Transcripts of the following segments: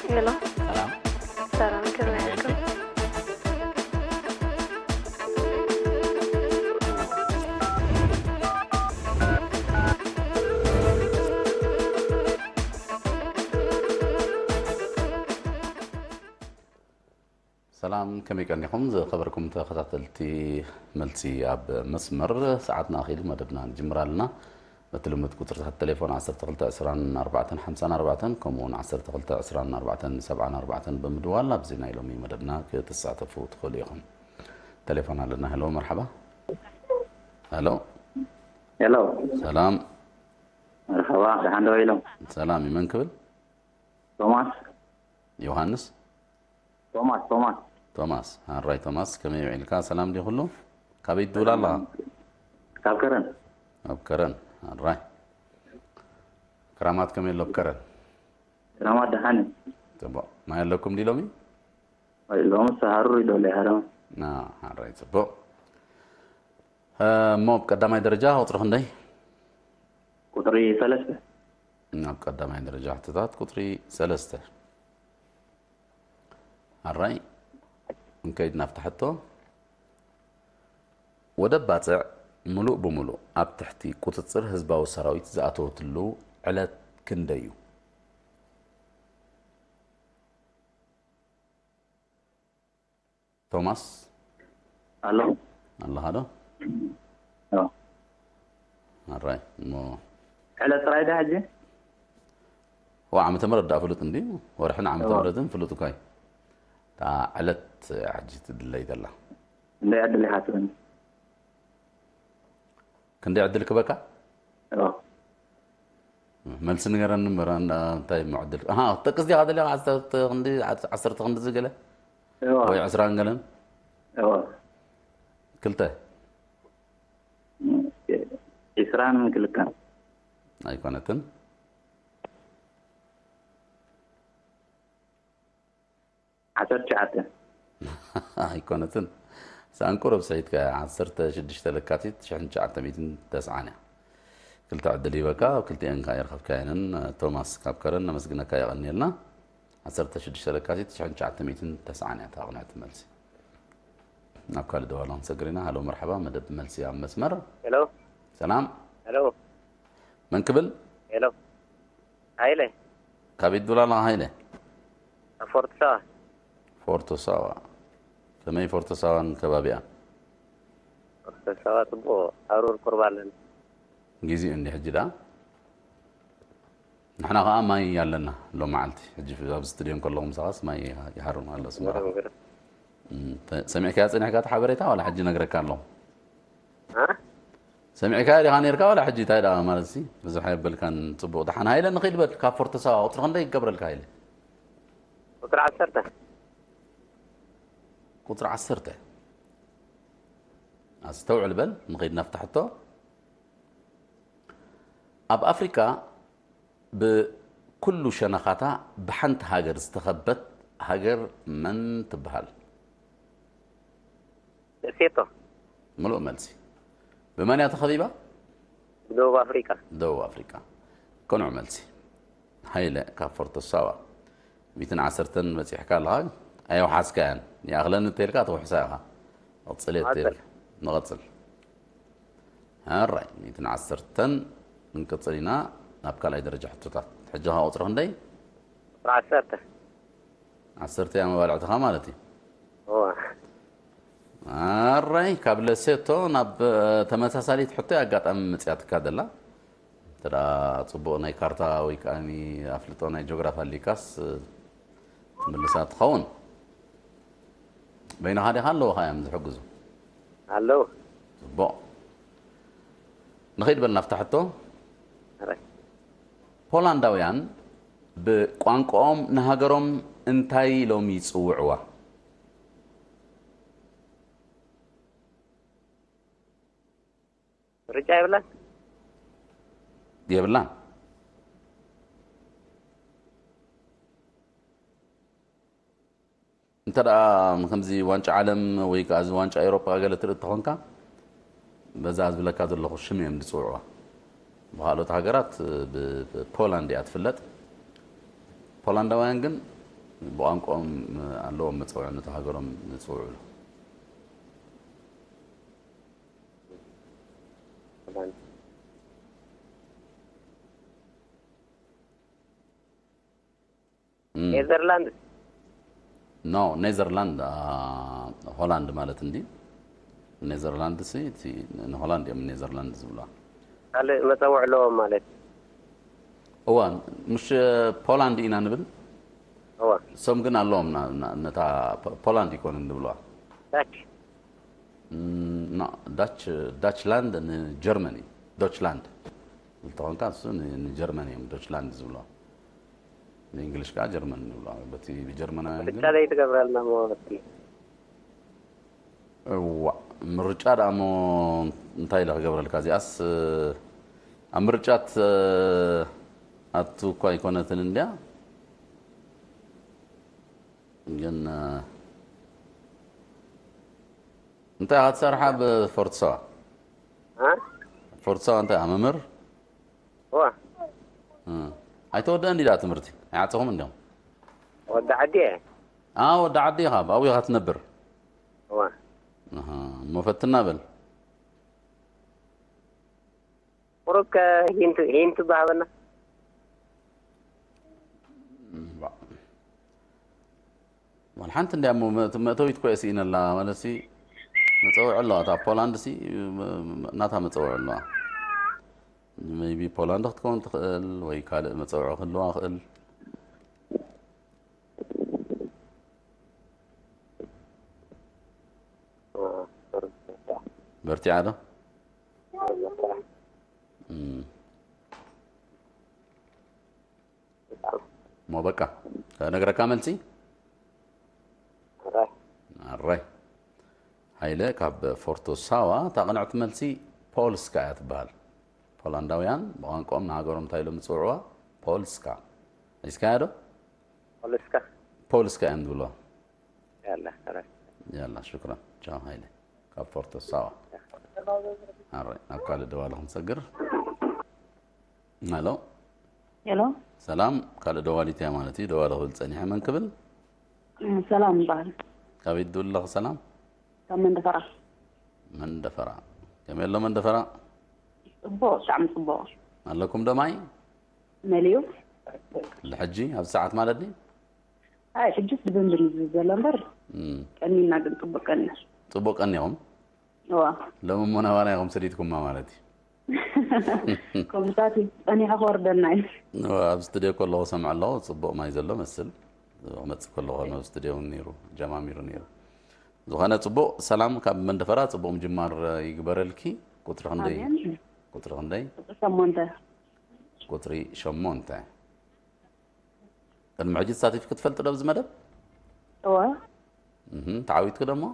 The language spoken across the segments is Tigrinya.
ሄሎ፣ ሰላም። ሰላም፣ ከመይ ኣልኩም? ሰላም፣ ከመይ ቀኒኹም ዝኸበርኩም ተኸታተልቲ መልሲ ኣብ መስመር? ሰዓትና ኣኺሉ መደብና ንጅምር ኣለና። በቲ ልሙድ ቁጽርታት ቴሌፎን ዓሰርተ ክልተ ዕስራን ኣርባዕተን ሓምሳን ኣርባዕተን፣ ከምኡ እውን ዓሰርተ ክልተ ዕስራን ኣርባዕተን ሰብዓን ኣርባዕተን ብምድዋል ኣብዚ ናይ ሎሚ መደብና ክትሳተፉ ትኽእሉ ኢኹም። ቴሌፎን ኣለና። ሄሎ፣ መርሓባ። ሄሎ። ሄሎ። ሰላም። መርሓባ፣ ደሓን ዶ ኢሎም? ሰላም፣ ይመን ክብል? ቶማስ። ዮሃንስ? ቶማስ፣ ቶማስ። ቶማስ፣ ኣራይ ቶማስ፣ ከመይ ውዒልካ? ሰላም ድዩ ኩሉ? ካበይ ትድውል ኣለኻ? ካብ ከረን። ኣብ ከረን፣ ኣራይ። ክራማት ከመይ ኣሎ ኣብ ከረን? ክራማት ደሓን እዩ። ጽቡቕ። ማይ ኣለኩም ድዩ ሎሚ? ሎሚ ሰሃሩ ይደሎ ይሃረም። ና፣ ኣራይ ጽቡቕ። እ፣ እሞ ኣብ ቀዳማይ ደረጃ ቁጽሪ ክንደይ? ቁጽሪ ሰለስተ። ኣብ ቀዳማይ ደረጃ ሕቶታት ቁጽሪ ሰለስተ። ኣራይ፣ እንከይድ ናብቲ ሕቶ። ወደብ ባጽዕ ምሉእ ብምሉእ ኣብ ትሕቲ ቁጽጽር ህዝባዊ ሰራዊት ዝኣተወትሉ ዕለት ክንደይ እዩ? ቶማስ ኣሎ። ኣለኻ ዶ? ኦ። ኣራይ እሞ ዕለት ጥራይ ዳ ሕጂ? ዋ ዓመተ ምህረት ዳ ፍሉጥ እንዲ ወርሕን ዓመተ እዋ። ምህረትን ፍሉጥ እኳ እዩ። እታ ዕለት ሕጂ ትድለይ ዘላ። እንደ ዕድል ይሓስበኒ። ክንደይ ዕድል ክበካ? ኦ። መልሲ ንገረኒ እምበር ኣን- እንታይ እሞ ዕድል? ኣሃ፣ ትጠቅስ ዲኻ ዘለኻ ዓሰርተ ክንዲ ዓሰርተ ክንዲ ዝገለ ኦ። ወይ ዕስራን ገለን? ኦ። ክልተ ዒስራን ክልተን። ኣይኮነትን። ዓሰርተ ትሽዓተ። ኣይኮነትን። ሳንቁ ረብስሒትካ ዓሰርተ ሽዱሽተ ለካቲት ሽሕን ትሽዓተ ሚእትን ተስዓን እያ። ክልተ ዕድል ሂበካ ኣብ ክልቲኤን ከኣ ይረኸብካየንን። ቶማስ ካብ ከረን ነመስግነካ የቐንየልና። ዓሰርተ ሽዱሽተ ለካቲት ሽሕን ትሽዓተ ሚእትን ተስዓን እያ እታ ቅንዕቲ መልሲ። ናብ ካልእ ደዋሎ ክንሰግር ኢና። ሃሎ መርሓባ፣ መደብ መልሲ ኣብ መስመር። ሄሎ ሰላም። ሄሎ መን ክብል? ሄሎ ሃይለ ካበይ ትብል ኣለኻ ሃይለ? ፎርቶ ሳዋ። ፎርቶ ሳዋ። ከመይ ፎርቶ ሳዋን ከባቢኣን? ፎርቶ ሳዋ ጽቡቕ ሃሩር ቁርብ ኣለና። ግዜኡ እንዲ ሕጂ ደኣ ንሕና ከኣ ማይ ኣለና ሎም መዓልቲ። ሕጂ ኣብ ስቱድዮ ከለኹ ምሳኻስ ማይ ይሃርም ኣሎ ኣስመራ። እም፣ ተ- ሰሚዕካያ ጸኒሕካ እቲ ሓበሬታ ዋላ ሕጂ ነግረካ ኣለኹ? እ? ሰሚዕካያ ዲኻ ነርካ ዋላ ሕጂ እንታይ ደኣ ማለት ሲ ብዙሕ ኣየበልካን። ጽቡቕ ደሓን ሃይለ ንኺድ በል ካብ ፎርቶ ሳዋ ቁጽሪ ክንደይ ይገብረልካ ሃይለ? ቁጽሪ ዓሰርተ። ቁጽሪ ዓሰርተ። ኣስተውዕል በል ንኺድ ናብታ ሕቶ። ኣብ ኣፍሪቃ ብኩሉ ሸነኻታ ብሓንቲ ሃገር ዝተኸበት ሃገር መን ትበሃል? ደሴቶ። ምሉእ መልሲ። ብመን እያ ተኸቢባ? ደቡብ ኣፍሪቃ። ደቡብ ኣፍሪቃ። ቅኑዕ መልሲ። ሃይለ ካብ ፎርቶ ሳዋ። ሚእትን ዓሰርተን በጺሕካ ኣለኻ። ኣየውሓስካያን። ይኣኽለኒ እተይልካ ትውሕሳ ኢኻ። ቐጽል እየ እተይልካ። ንቐጽል። ኣራይ፣ ሚእትን ዓሰርተን ክንቅጽል ኢና ናብ ካልኣይ ደረጃ ሕቶታት። ሕጂ ኸኣ ቁጽሪ ክንደይ? ቁጽሪ ዓሰርተ። ዓሰርተ እያ መባልዕትኻ ማለት እዩ። እዋ። ኣራይ፣ ካብ ለሴቶ ናብ እ፣ ተመሳሳሊት ሕቶ ኣጋጣሚ መጽያትካ ደላ። እንተ ደኣ ጽቡቕ ናይ ካርታ ወይ ከኣ ኣፍልጦ ናይ ጂኦግራፊ ኣሊካስ እ፣ ትምልሳ ትኸውን። በይንኻ ዲኻ ኣለውኻ እዮም ዝሕግዙ? ኣለዉ። ጽቡቕ። ንኸይድ በል ናብታ ሕቶ። ኣራይ። ፖላንዳውያን ብቋንቋኦም ንሃገሮም እንታይ ኢሎም ይጽውዕዋ? ምርጫ የብላን። የብላን። እንተ ደኣ ከምዚ ዋንጫ ዓለም ወይ ከኣ እዚ ዋንጫ ኤውሮጳ ገለ ትርኢ ተኾንካ፣ በዛ ዝብለካ ዘለኹ ሽም እዮም ዝጽውዕዋ። ብኻልኦት ሃገራት ብ-፣ ብፖላንድ እያ ትፍለጥ። ፖላንዳውያን ግን ብቋንቋኦም ኣለዎም መጸውዒ ነቲ ሃገሮም ዝጽውዕሉ። ኔዘርላንድ። ኖ፣ ኔዘርላንድ፣ አ፣ ሆላንድ ማለት እንዲ። ኔዘርላንድ ሲ፣ እቲ ንሆላንድ እዮም ኔዘርላንድ ዝብልዋ። ካልእ መጸውዒ ኣለዎም ማለት እዩ። እዋ፣ ምሽ ፖላንድ ኢና ንብል። እዋ። እሶም ግን ኣለዎም ና-፣ ና-፣ ነታ ፖ-፣ ፖላንድ ይኮኑን ዝብልዋ። ዳች። ም፣ ና፣ ዳች፣ ዳችላንድ ንጀርመን እዩ። ዶችላንድ። እንተኾንካ እሱ ን-፣ ንጀርመን እዮም ዶችላንድ ዝብልዋ። ንእንግሊሽ ከዓ ጀርመን ይብልዋ። በቲ ብጀርመናውያን ግን ምርጫ ዘይትገብረልና መወቲ። እዋ፣ ምርጫ ደኣ እሞ እንታይ ኢለ ክገብረልካ? እዚኣስ፣ ኣብ ምርጫት ኣቱ እኳ ኣይኮነትን እንድያ። ግን፣ እንታይ ኢኻ ትሰርሓ ብፎርትሳዋ? እ? ፎርትሳዋ እንታይ ኢኻ መምህር? እዋ። እ። ኣይተወደአን ድዩ ደኣ ትምህርቲ? ኣይዓጸኹም እንዲዮም? ወዲ ዓዲ እየ። ኣ፣ ወዲ ዓዲ ኢኻ፣ ብኣዊ ኢኻ ትነብር? እዋ። ኣሃ፣ እሞ ፈትና በል። ቁሩብ ከ ሂንት፣ ሂንት ባሃበና። እምባ። ዋላ ሓንቲ እንድያ እሞ መእት-፣ መእተዊት እኮ እየ ስኢነላ። ማለትሲ መጸውዒ ኣለዋ። እታ ፖላንድ ሲ፣ መ-፣ መ-፣ ናታ መጸውዒ ኣለዋ። ሜይቢ ፖላንድ ክትከውን ትኽእል ወይ ካልእ መጸውዒ ክህልዋ ይኽእል። በርቲዓ ዶ? እም። እሞ በቃ፣ ከነግረካ መልሲ? ኣራይ። ኣራይ። ሃይለ ካብ ፎርቶ ሳዋ፣ እታ ቅንዕቲ መልሲ ፖልስካ እያ ትበሃል። ፖላንዳውያን ብቋንቋኦም ንሃገሮም እንታይ ኢሎም ዝጽውዕዋ? ፖልስካ። ሒዝካያ ዶ? ፖልስካ። ፖልስካ እዮም ዝብልዋ። ያላ፣ ኣራይ። ያላ፣ ሽክራን። ቻው ሃይለ። ካብ ፎርቶ ሳዋ። ኣራይ፣ ናብ ካልእ ደዋሊ ክንሰግር። ሄሎ። ሄሎ። ሰላም፣ ካልእ ደዋሊት እያ ማለት እዩ። ደዋሊ ክብል ጸኒሐ፣ መን ክብል? እም፣ ሰላም ይበሃል። ካበይ ትድውሊ ኣለኺ ሰላም? ካብ መንደፈራ። መንደፈራ። ከመይ ኣሎ መንደፈራ? ጽቡቕ፣ ብጣዕሚ ጽቡቕ። ኣለኩም ዶ ማይ? መሊኡ። ልሕጂ፣ ኣብዚ ሰዓት ማለት ድዩ? ኣይ፣ ሕጂስ ብደንቢ እዩ ዘሎ እምበር፣ እም። ቀኒና ግን ጽቡቕ ቀኒና። ጽቡቕ ቀኒኹም? እዋ። ሎሚ እሞ ናባና ኢኹም ሰዲድኩማ ማለት እዩ። ከምታት እዩ፣ ጸኒሑ ክወርደና እዩ። እዋ፣ ኣብ ስቱድዮ ከለኹ ሰምዐ ኣለኹ፣ ጽቡቕ ማይ ዘሎ መስል። ክመጽእ ከለኹ ኣብ ስቱድዮ እውን ነይሩ፣ ጀማሚሩ ነይሩ። ዝኾነ ጽቡቕ ሰላም ካብ መንደፈራ፣ ጽቡቕ ምጅማር ይግበረልኪ። ቁጽሪ ክንደይ? ኣሜን። ቁጽሪ ክንደይ? ቁጽሪ ሸሞንተ። ቁጽሪ ሸሞንተ። ቅድሚ ሕጂ ተሳቲፍኪ ትፈልጢ ዶ ኣብዚ መደብ? እዋ። እህ፣ ተዓዊትኪ ዶ እሞ?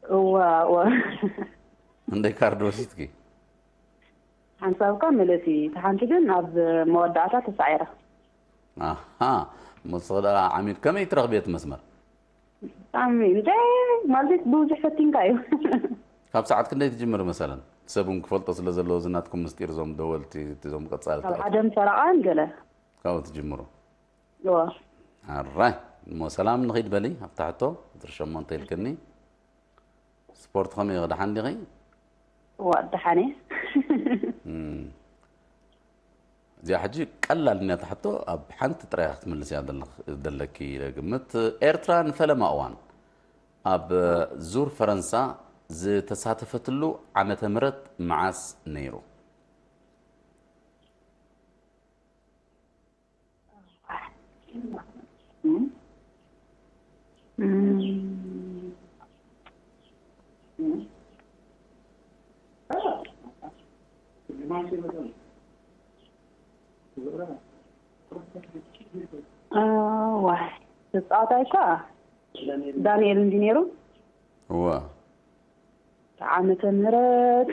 እዋ፣ እዋ። ክንደይ ካርድ ወሲድኪ? ሓንሳብካ መለሲ፣ እቲ ሓንቲ ግን ኣብ መወዳእታ ተሳዒራ። ኣሃ፣ እሞ ንስኺ ደኣ ዓሚድ ከመይ ትረኽብዮ እቲ መስመር? ብጣዕሚ፣ እንተ ማለት ብዙሕ ፈቲንካ እዩ። ካብ ሰዓት ክንደይ ትጅምሪ መሰለን? ሰብ እውን ክፈልጦ ስለ ዘለዎ፣ እዚ ናትኩም ምስጢር፣ እዞም ደወልቲ፣ እዞም ቀጻልቲ ካብ ሓደ ፈረቓን ገለ። ካብኡ ትጅምሩ። እዋ። ኣራይ፣ እሞ ሰላም ንኺድ በሊ፣ ኣብታ ሕቶ፣ ቁጽሪ ሸሞንተ ኢልክኒ። ስፖርት ከመይ ኢኺ፣ ደሓን ዲኺ? እዋ፣ ደሓን እየ። እም። እዚኣ ሕጂ ቀላል እያ እታ ሕቶ፣ ኣብ ሓንቲ ጥራይ ክትምልስያ ዘለኽ-፣ ዘለኪ ኢለ ግምት። ኤርትራ ንፈለማ እዋን ኣብ ዙር ፈረንሳ ዝተሳተፈትሉ ዓመተ ምህረት መዓስ ነይሩ? ዋይ፣ ተጻዋታይ እኳ ዳንኤል እንጂ ነይሩ። እዋ። ዓመተ ምህረት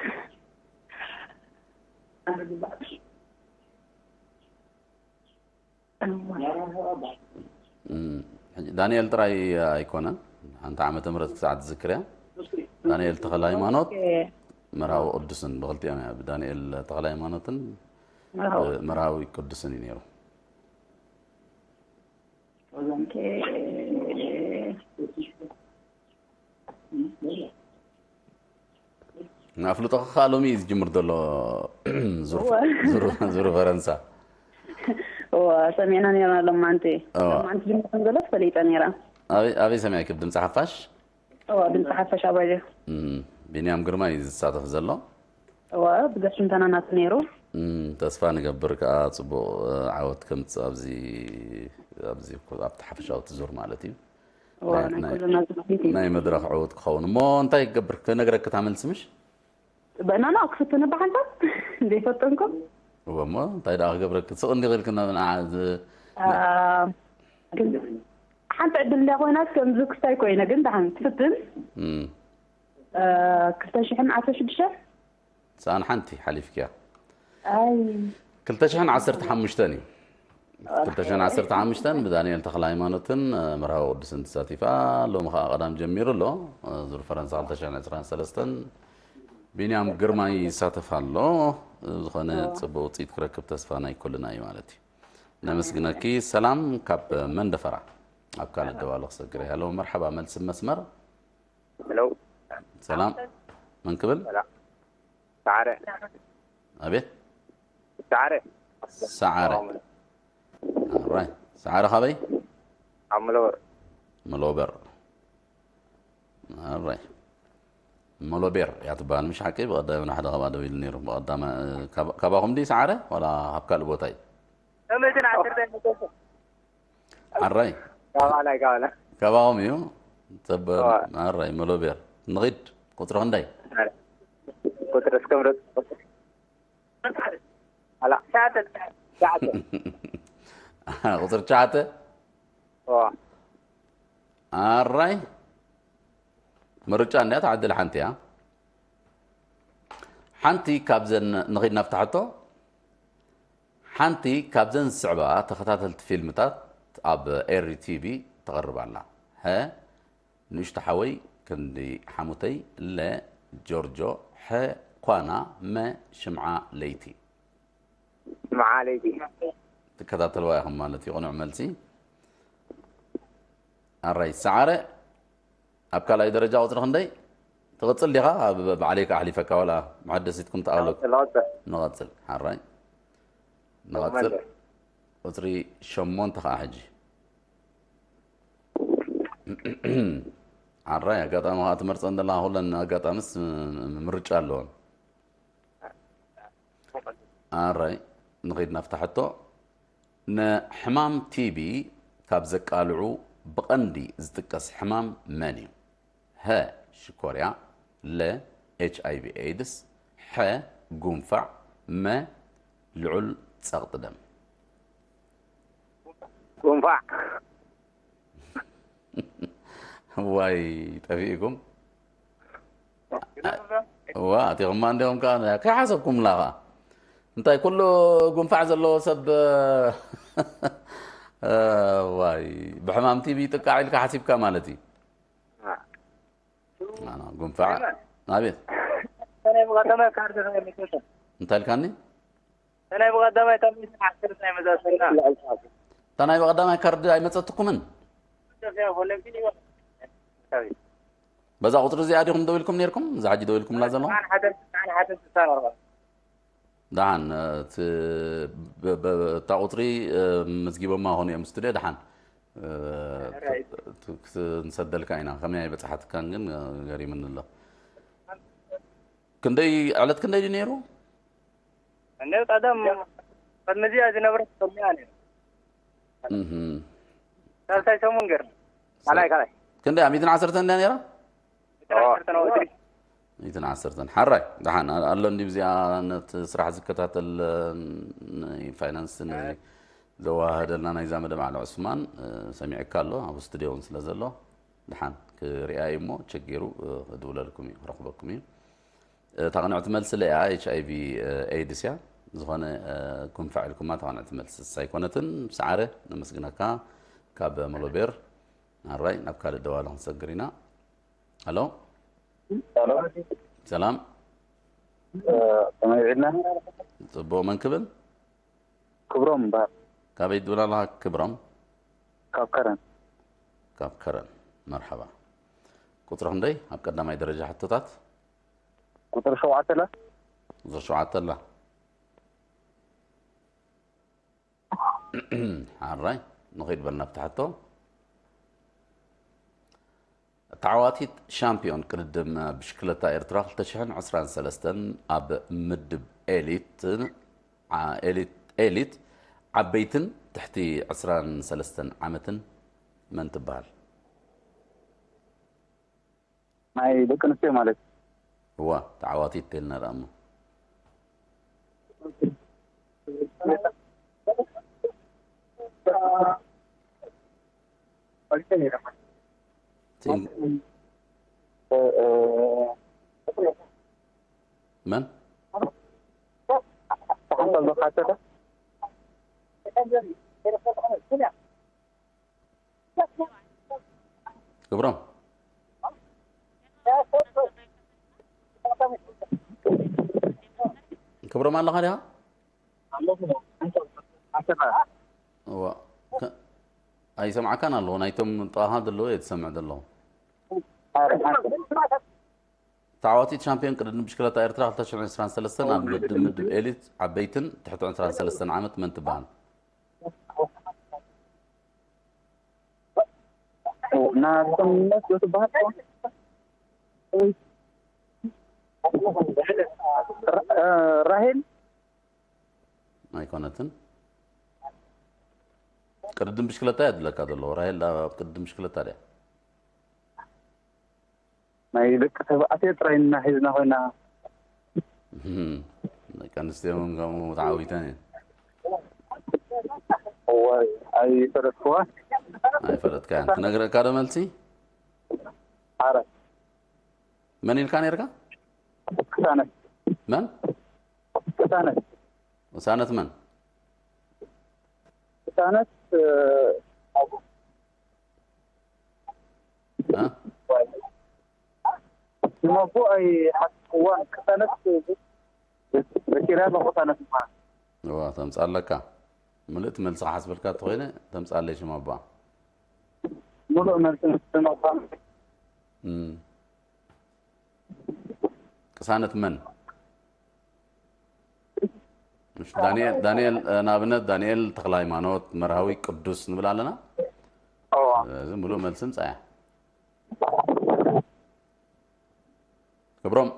እም፣ ሕጂ ዳንኤል ጥራይ ኣይኮነን። ሓንቲ ዓመተ ምህረት ክሳዕ ትዝክርያ። ዳንኤል ተኽለ ሃይማኖት፣ ኦኬ። መርሃዊ ቅዱስን፣ ብኽልቲኦም እያ፣ ብዳንኤል ተኽለ ሃይማኖትን መርሃዊ። መርሃዊ ቅዱስን እዩ ነይሩ። ኦኬ። ኣፍልጦ ከኣ ሎሚ እዩ ዝጅምር ዘሎ። ዙር ዙር ዙር ፈረንሳ። እዋ፣ ሰሚዕና ነይርና። ለማንቲ እዋ። ለማንቲ ጅምር ከም ዘሎ ፈሊጠ ነይራ። ኣበይ ኣበይ ሰሚዕኪ? ብድምፂ ሓፋሽ? እዋ፣ ድምፂ ሓፈሻ ባይዘ። እም፣ ቢንያም ግርማ እዩ ዝሳተፍ ዘሎ። እዋ፣ ብገሽ ትንተና ናቱ ነይሩ። እም፣ ተስፋ ንገብር ከኣ ፅቡቕ እ፣ ዓወት ከምፅእ ኣብዚ ኣብዚ ኣብቲ ሓፈሻዊ እቲ ዙር ማለት እዩ። እዋ፣ ናይ ናይ- ኩልና ዝፍሊት እዩ። ናይ መድረኽ ዕውት ክኸውን እሞ እንታይ ክገብር ክነግረኪ እታ መልሲ ምሽ? በናና ክፍትን ብሓንሳብ ዘይፈተንኩም። እወ እሞ እንታይ ደኣ ክገብረኪ ስቕ እንዲ ክልክና ንዓ ዝ- አ፣ ግን ሓንቲ ዕድል እንዳ ኮይናት ከምዚ ክስታይ ኮይነ ግን ደሓን ትፍትን። እም፣ አ፣ ክልተ ሽሕን ዓሰርተ ሽዱሽተ ሰኣን ሓንቲ ሓሊፍኪያ። ኣይ ክልተ ሽሕን ዓሰርተ ሓሙሽተን እዩ። ክልተ ሽሕን ዓሰርተ ሓሙሽተን ብዳንኤል ተኽለ ሃይማኖትን እ፣ መርሃዊ ቅዱስን ተሳቲፋ። ሎሚ ከዓ ቀዳም ጀሚሩ ኣሎ። እ፣ ዙር ፈረንሳ ክልተ ሽሕን ዕስራን ሰለስተን ቢንያም ግርማይ ይሳተፍ ኣሎ። እ፣ ዝኾነ ጽቡቅ ውጽኢት ክረክብ ተስፋ ናይ ኩልና እዩ ማለት እዩ። ነመስግነኪ። ሰላም ካብ መንደፈራ ኣብ ካልእ ደዋሎ ክሰግር። ሃሎ መርሓባ፣ መልሲ መስመር። ሄሎ ሰላም፣ መን ክብል? ሰላም። ሰዓረ ኣቤት። ሰዓረ ሰዓረ። ኣራይ፣ ሰዓረ ካበይ? ኣብ መለወር መሎበር። ኣራይ፣ መሎቤር እያ ትበሃል ምሽ ሓቂ? ብቐዳሚ ሓደ ካብኣ ደው ኢሉ ነይሩ። ብቐዳማ ካብ- ካባኹም ድዩ ሰዓረ ዋላ ካብ ካልእ ቦታ እዩ? እምትን ዓሰርተ መጠሱ ኣራይ፣ ካባና ካባና ካባኹም እዩ። ሰብ እዋ። ኣራይ መሎቤር። ንኺድ። ቁፅሪ ክንደይ? ቁጥር እስከ ምረጥ። ኣላ ሻተ ሻተ ቁፅሪ ትሽዓተ። ዋ ኣራይ፣ ምርጫ እንድያ ትዓድል ሓንቲ እያ። ሓንቲ ካብዘን ንኺድ ናብታ ሕቶ፣ ሓንቲ ካብዘን ዝስዕባ ተኸታተልቲ ፊልምታት ኣብ ኤሪ ቲቪ ትቐርብ ኣላ። ሀ፣ ንእሽቶ ሓወይ ክንዲ ሓሙተይ፣ ለ፣ ጆርጆ፣ ሐ፣ ኳና፣ መ፣ ሽምዓ ለይቲ። ሽምዓ ለይቲ ትከታተልዋ ኢኹም ማለት እዩ። ቅኑዕ መልሲ። ኣራይ ሰዓረ ኣብ ካልኣይ ደረጃ ቁፅሪ ክንደይ ትቕፅል ዲኻ? ኣብ ባዕለይ ከዓ ኣሕሊፈካ ዋላ መሐደሲትኩም ተኣውለኩ። ለወጠ ንቐፅል። ሓራይ ንቐፅል። ቁፅሪ ሸሞንተ ከዓ ሕጂ። ሓራይ ኣጋጣሚ ከዓ ትመርፀን ዘለኻ ኩለን ኣጋጣምስ ምርጫ ኣለዎን። ኣራይ ንኸይድ ናብታ ሕቶ። ንሕማም ቲቢ ካብ ዘቃልዑ ብቐንዲ ዝጥቀስ ሕማም መን እዩ? ሀ ሽኮርያ፣ ለ ኤች ኣይ ቪ ኤድስ፣ ሐ ጉንፋዕ፣ መ ልዑል ጸቕጢ ደም። ጉንፋዕ ዋይ ጠፊእኩም። ዋ ኣቲኹማ እንዲኹም ከዓ ከይሓሰብኩምላ ከዓ እንታይ ኩሉ ጉንፋዕ ዘለዎ ሰብ ዋይ ብሕማም ቲቢ ይጥቃዕ ኢልካ ሓሲብካ ማለት እዩ። ኣና ጉንፋዕ ኣቤት ናይ ብቐደመ ካርድ ናይ መጠጠ እንታይ ኢልካኒ? ናይ ብቐደመ ካብ ሚእትን ዓሰርተ ናይ መዛሰና እታ ናይ ብቐዳማይ ካርድ ኣይመፀትኩምን? በዛ ቁፅሪ እዚኣ ዲኹም ደው ኢልኩም ነይርኩም? እዛ ሕጂ ደው ኢልኩምላ ዘለኹም? ሓደ ሓደ ስልሳ ኣርባ ደሓን እቲ ብ- ብ- እታ ቁፅሪ እ፣ መዝጊቦማ ኾኑ እዮም ስቱድዮ ደሓን እ፣ ት- ት- ክንሰደልካ ኢና። ከመይ ኣይበፅሓትካን ግን እ፣ ገሪምኒ ኣሎ። ክንደይ ዕለት ክንደይ ድዩ ነይሩ? እንደ ቀደም ቅድሚ እዚኣ ዝነብረ ሰሙያ ነይሩ እህም። ሳልሳይ ሰሙን ገርና ካልኣይ ካልኣይ ክንደይ ሚእትን ዓሰርተን እንድያ ነይራ? ሚእትን ዓሰርተን ወትሪ ሚእትን ዓሰርተን ሓራይ ደሓን ኣሎ እንዲ ብዚኣ ነቲ ስራሕ ዝከታተል እ፣ ፋይናንስ ነዚ ዘዋህደልና ናይዛ መደብ ዓሊ ዑስማን እ፣ ሰሚዕካ ኣሎ ኣብ ስቱድዮ እውን ስለ ዘሎ ደሓን ክሪኣ እዩ እሞ ቸጊሩ እ፣ ክድውለልኩም እዩ ክረኽበኩም እዩ። እታ ቅንዕቲ መልሲ ለያ ኤች ኣይ ቪ ኤድስ እያ። ዝኾነ እ፣ ጉንፋዕ ኢልኩማ እታ ቅንዕቲ መልሲ ንሳ ኣይኮነትን። ሰዓረ ነመስግነካ ካብ መሎቤር። ኣራይ ናብ ካልእ ደዋሊ ክንሰግር ኢና። ኣሎ ሰላም ከመይ ውዒልና? ጽቡቕ መን ክብል? ክብሮም እምበኣር ካበይ ትብል ኣለኻ ክብሮም? ካብ ከረን። ካብ ከረን። መርሓባ። ቁጽሪ ክንደይ ኣብ ቀዳማይ ደረጃ ሕቶታት? ቁጽሪ ሸውዓተ ኣላ። ቁጽሪ ሸውዓተ ኣላ። ሓራይ፣ ንኸይድ በልና ኣብቲ ሕቶ። ተዓዋቲት ሻምፒዮን ቅድድም ብሽክለታ ኤርትራ ክልተ ሽሕን ዕስራን ሰለስተን ኣብ ምድብ ኤሊት፣ ዓ-፣ ኤሊት፣ ኤሊት ዓበይትን ትሕቲ ዕስራን ሰለስተን ዓመትን መን ትበሃል? ናይ ደቂ ኣንስትዮ ማለት። እዋ፣ ተዓዋቲት ተልና ደኣ እሞ። ቲም-፣ መን? ሓንሳብ ዝሓተተ። ክብሮም። ክብሮም ኣለኻ ዲኻ? እዋ፣ ከ-፣ ኣይሰምዓካን ኣለኹ። ናይቶም ጥቓኻ ዘለዉ እየ ትሰምዕ ዘለኹ። ተዓዋቲት ሻምፒዮን ቅድድም ብሽክለታ ኤርትራ ክልተ ሽሕን ዕስራን ሰለስተን ኣብ ምድብ፣ ምድብ ኤሊት ዓበይትን ትሕቲ ዕስራን ሰለስተን ዓመት መን ትበሃል? ናጽነት ትበሃል። ራ-፣ ራሄል። ኣይኮነትን። ቅድድም ብሽክለታ እያ ድለካ ዘሎ። ራሄል ኣብ ቅድድም ብሽክለታ ድያ? ናይ ደቂ ተባዕትዮ ጥራይ እና ሒዝና ኮይና። እህም። ደቂ ኣንስትዮ እውን ከምኡ ተዓዊተን እየን። እዋይ፣ ኣይፈለጥኩዋ። ኣይፈለጥካያን። ክነግረካ ዶ መልሲ? ኣረ፣ መን ኢልካ ነርካ? ቅሳነት። መን? ቅሳነት። ቅሳነት መን? ቅሳነት፣ እ፣ እ? ንመቦ ኣይሓስብዋን። ቅሳነት፣ ዘኪራ ኣለኹ ቅሳነት ምዃና። እዋ፣ ተምጻለካ። ምልእቲ መልሲ ክሓስበልካ እንተኾይነ፣ ተምጻለይ ሽም ኣቦኣ። ሙሉእ መልሲ ምስ ምዃኑ። እም። ቅሳነት መን? እሺ፣ ዳንኤል፣ ዳንኤል፣ እ፣ ንኣብነት ዳንኤል ተኽለ ሃይማኖት፣ መርሃዊ ቅዱስ ንብል ኣለና። እዋ። ስለዚ ሙሉእ መልሲ ምጻያ። ክብሮም።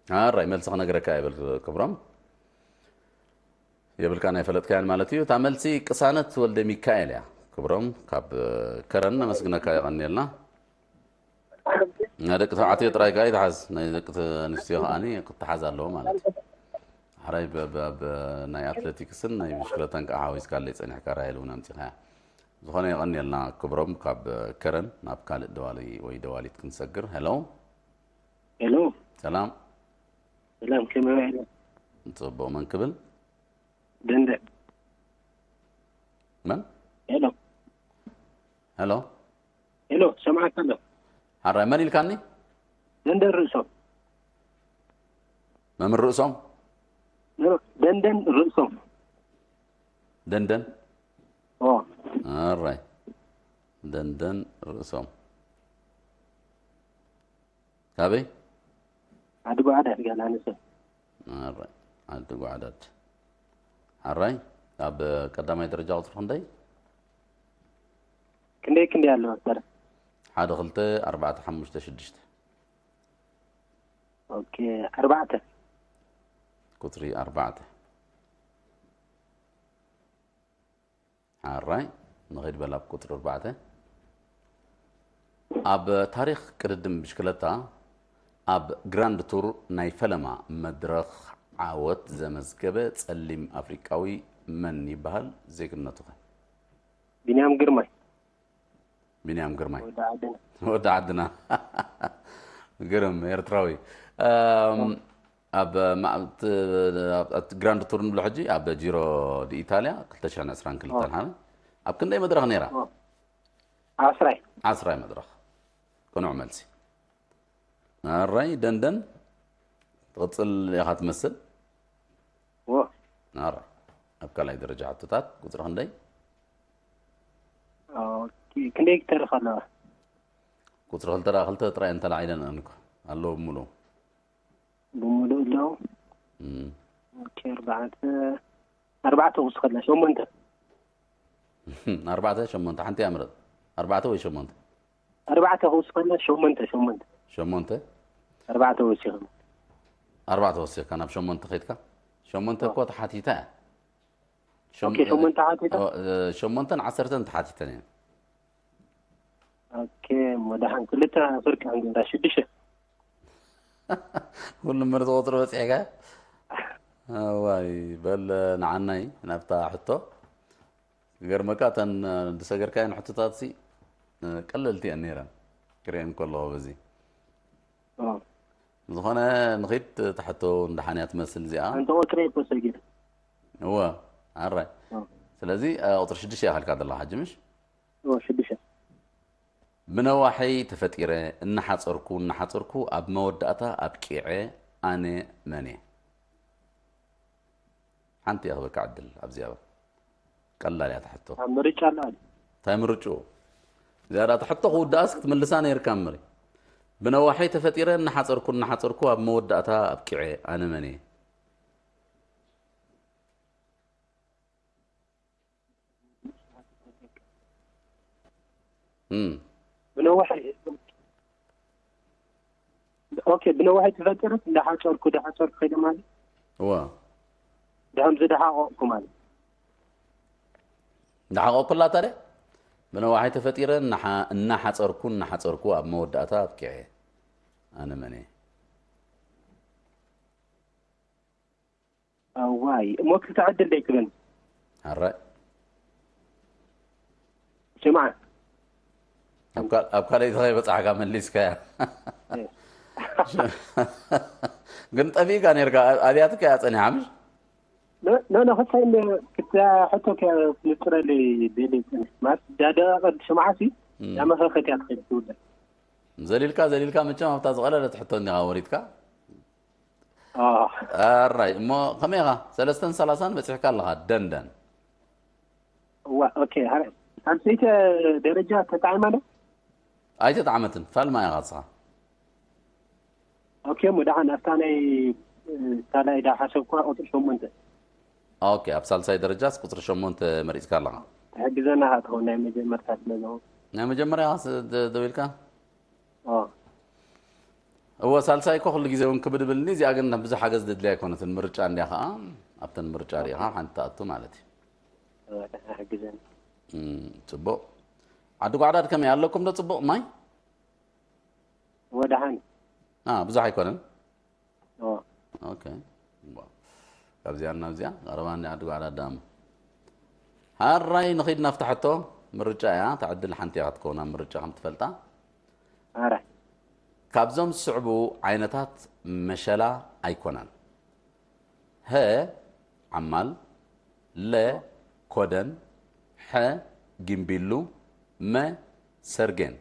ኣራይ፣ መልሲ ክነግረካ ይብል ክብሮም። የብልካ ናይ ፈለጥካያን ማለት እዩ። እታ መልሲ ቅሳነት ወልደ ሚካኤል እያ። ክብሮም ካብ ከረን ነመስግነካ፣ የቐንየልና። ናይ ደቂ ተባዕትዮ ጥራይ ከኣ ይትሓዝ፣ ናይ ደቂ ኣንስትዮ ከኣ ክትሓዝ ኣለዎ ማለት እዩ። ሕራይ ብ-፣ ብ-፣ ብ-፣ ናይ ኣትሌቲክስን ናይ ብሽክለታን ከኣ ሓዊስካለይ ጸኒሕካ፣ ራሄል እውን ኣምጺኻያ። ዝኾነ የቐንየልና ክብሮም ካብ ከረን። ናብ ካልእ ደዋሊ ወይ ደዋሊት ክንሰግር። ሄሎ። ሄሎ። ሰላም። ሰላም፣ ከመይ ውዒልኩም? ጽቡቕ፣ መን ክብል? ደንደን። መን? ሄሎ። ሄሎ። ሄሎ፣ ሰምዓካ ኣለኹ። ሓራይ፣ መን ኢልካኒ? ደንደን ርእሶም። መምህር ርእሶም? ደንደን ርእሶም። ደንደን? ኦ። ኣራይ። ደንደን ርእሶም። ካበይ? ዓዲ ጓዕዳድ ጋል ኣነሰ። ኣራይ። ዓዲ ጓዕዳድ። ሓራይ፣ ኣብ ቀዳማይ ደረጃ ቁጽሪ ክንደይ? ክንደይ ክንደይ ኣለዋ? ኣስታረ? ሓደ፣ ክልተ፣ ኣርባዕተ፣ ሓሙሽተ፣ ሽዱሽተ። ኦኬ፣ ኣርባዕተ። ቁጽሪ ኣርባዕተ። ሓራይ፣ ንኸይድ በል ኣብ ቁጽሪ ኣርባዕተ። ኣብ ታሪኽ ቅድድም ብሽክለታ ኣብ ግራንድ ቱር ናይ ፈለማ መድረኽ ዓወት ዘመዝገበ ጸሊም ኣፍሪቃዊ መን ይበሃል? ዜግነቱ ኸ? ቢንያም ግርማይ። ቢንያም ግርማይ። ወዲ ዓድና። ወዲ ዓድና። ግርም ኤርትራዊ። እም፣ ኣብ ማ-፣ እቲ፣ ኣብ፣ ኣብ ግራንድ ቱር ንብሎ ሕጂ ኣብ ጂሮ ዲ ኢታልያ ክልተ ሽሕን ዕስራን ክልተን ሓበ ኣብ ክንደይ መድረኽ ነይራ? ዓስራይ። ዓስራይ መድረኽ። ቅኑዕ መልሲ። ኣራይ ደንደን ትቕጽል ኢኻ ትመስል። ዎ። ኣራይ ኣብ ካልኣይ ደረጃ ሕቶታት ቁጽሪ ክንደይ? ክንደይ ክተርፍ ኣለዋ? ቁፅሪ ክልተ ደኣ ክልተ ጥራይ እንተላዒለን እኮ ኣለዉ ብምሉኡ። ብምሉእ ኣለዉ። እም። ኦኬ፣ ኣርባዕተ ኣርባዕተ ክውስኸላ ሸሞንተ። ኣርባዕተ ሸሞንተ ሓንቲ እያ ምረጥ። ኣርባዕተ ወይ ሸሞንተ? ኣርባዕተ ክውስኸላ ሸሞንተ ሸሞንተ ሸሞንተ? ኣርባዕተ ወሲኸ። ኣርባዕተ ወሲኽካ ናብ ሸሞንተ ከይድካ? ሸሞንተ እኮ ተሓቲታ እያ። ሸም- ኦኬ፣ ሸሞንተ ሓቲታ? ኦ፣ እ፣ ሸሞንተን ዓሰርተን ተሓቲተን እየን። ኦኬ፣ እሞ ደሓን ክልተ ፍርቂ ክንገብራ ሽዱሽተ። ኩሉ ምር ዝቆፅሮ በፂሕካ? እዋይ፣ በል ንዓናይ ናብታ ሕቶ። ገርመካ እተን ዝሰገርካየን ሕቶታት ሲ ቀለልቲ እየን ነይረን ክሪኤን ከለኹ። በዚ ኦ፣ ዝኾነ ንኺድ ትሕቶ። እንዳሓንያ ትመስል እዚኣ። ኣንተ ቁፅሪ እኮ ሰጊር። እወ፣ ኣራይ። ኦ፣ ስለዚ እ፣ ቁፅሪ ሽዱሽተ እያ ካልካ ዘለኻ ሕጂ ምሽ? ኦ፣ ሽዱሽተ። ብነዋሐይ ተፈጢረ እናሓፀርኩ እናሓፀርኩ ኣብ መወዳእታ ኣብቂዐ ኣነ መን እየ? ሓንቲ እያ ክበካ ዕድል ኣብዚኣ። ቀላል እያ ትሕቶ። ኣብ ምርጫ ኣሎ ኣለ። እንታይ ምርጭኡ? እዚኣ ዳ ትሕቶ ክውድኣስ ክትምልሳ ነይርካ እምበሪ። ብነዋሐይ ተፈጢረ እናሓፀርኩ እናሓፀርኩ ኣብ መወዳእታ ኣብቂዐ ኣነ መን እየ? እም። ብነዋሐይ ኦኬ፣ ብነዋሐይ ተፈጢረ እንዳሓፀርኩ እንዳሓፀርኩ ከይደ ማለት እዋ። ድሕም ዝደሓቆቕኩ ማለት እንዳሓቆኩላ ታዲያ ብነዋሐይ ተፈጢረ እናሓ- እናሓፀርኩ እናሓፀርኩ ኣብ መወዳእታ ኣብቂዐ ኣነ መን እየ? ኣዋይ፣ እሞ ክልተ ዕድል ደይ ክበን ኣራይ። ስምዓ። ኣብ ካል- ኣብ ካልኣይቲ ከይበፃሕካ መሊስካያ። ግን ጠፊእካ ነርካ። ኣብያትካ እያ ፀኒሓ ምሽ? ኖ ኖ፣ ክሳይ ክትሕቶ ክንፅረለይ ደሊ ፅንሕ ማለት ዳደቀ ቅድ ስምዓ ሲ እም። ዳመኸኸት እያ ትኸይድ ትውለ ዘሊልካ ዘሊልካ መቸም ኣብታ ዝቐለለት ሕቶ እንዲኻ ወሪድካ። ኣራይ እሞ ከመይ ኢኻ? ሰለስተን ሰላሳን በፂሕካ ኣለኻ። ደንደን እዋ ኦኬ። ሀረ- ሳልሰይቲ ደረጃ ተጣዒማ ዶ? ኣይተጣዕመትን። ፋልማ ኢኻ ንስኻ። ኦኬ፣ እሞ ደሓን ኣብታ ናይ ካልኣይ ዳ ሓሰብኩዋ ቁፅሪ ሸሞንተ። ኦኬ፣ ኣብ ሳልሳይ ደረጃስ ቁፅሪ ሸሞንተ መሪፅካ ኣለኻ። ትሕግዘና ካ ትኸውን ናይ መጀመርታ ስለዘው ናይ መጀመርያ ስ- ደ- ደው ኢልካ? ኦ እወ፣ ሳልሳይ እኮ ኩሉ ግዜ እውን ክብድ ብልኒ። እዚኣ ግን ብዙሕ ሓገዝ ደድልያ ኣይኮነትን። ምርጫ እንዲያ ከዓ ኣብተን ምርጫ ሪኢኻ ሓንቲ ትኣቱ ማለት እዩ። ሕግዘኒ። እም፣ ፅቡቕ። ዓዲ ጓዕዳድ ከመይ ኣለኩም ዶ ፅቡቕ ማይ? እወ ደሓን። አ፣ ብዙሕ ኣይኮነን። ኦ ኦኬ። ዋ። ካብዚኣ ናብዚኣ ቀረባ እንዲ ዓዲ ጓዕዳድ ዳሞ። ሃራይ ንኺድ ናፍታ ሕቶ። ምርጫ እያ። ተዕድል ሓንቲ እያ ክትከውን ኣብ ምርጫ ከም ትፈልጣ። ኣራይ ካብዞም ዝስዕቡ ዓይነታት መሸላ ኣይኮነን። ሀ ዓማል፣ ለ ኮደን፣ ሐ ጊምቢሉ፣ መ ሰርጌን።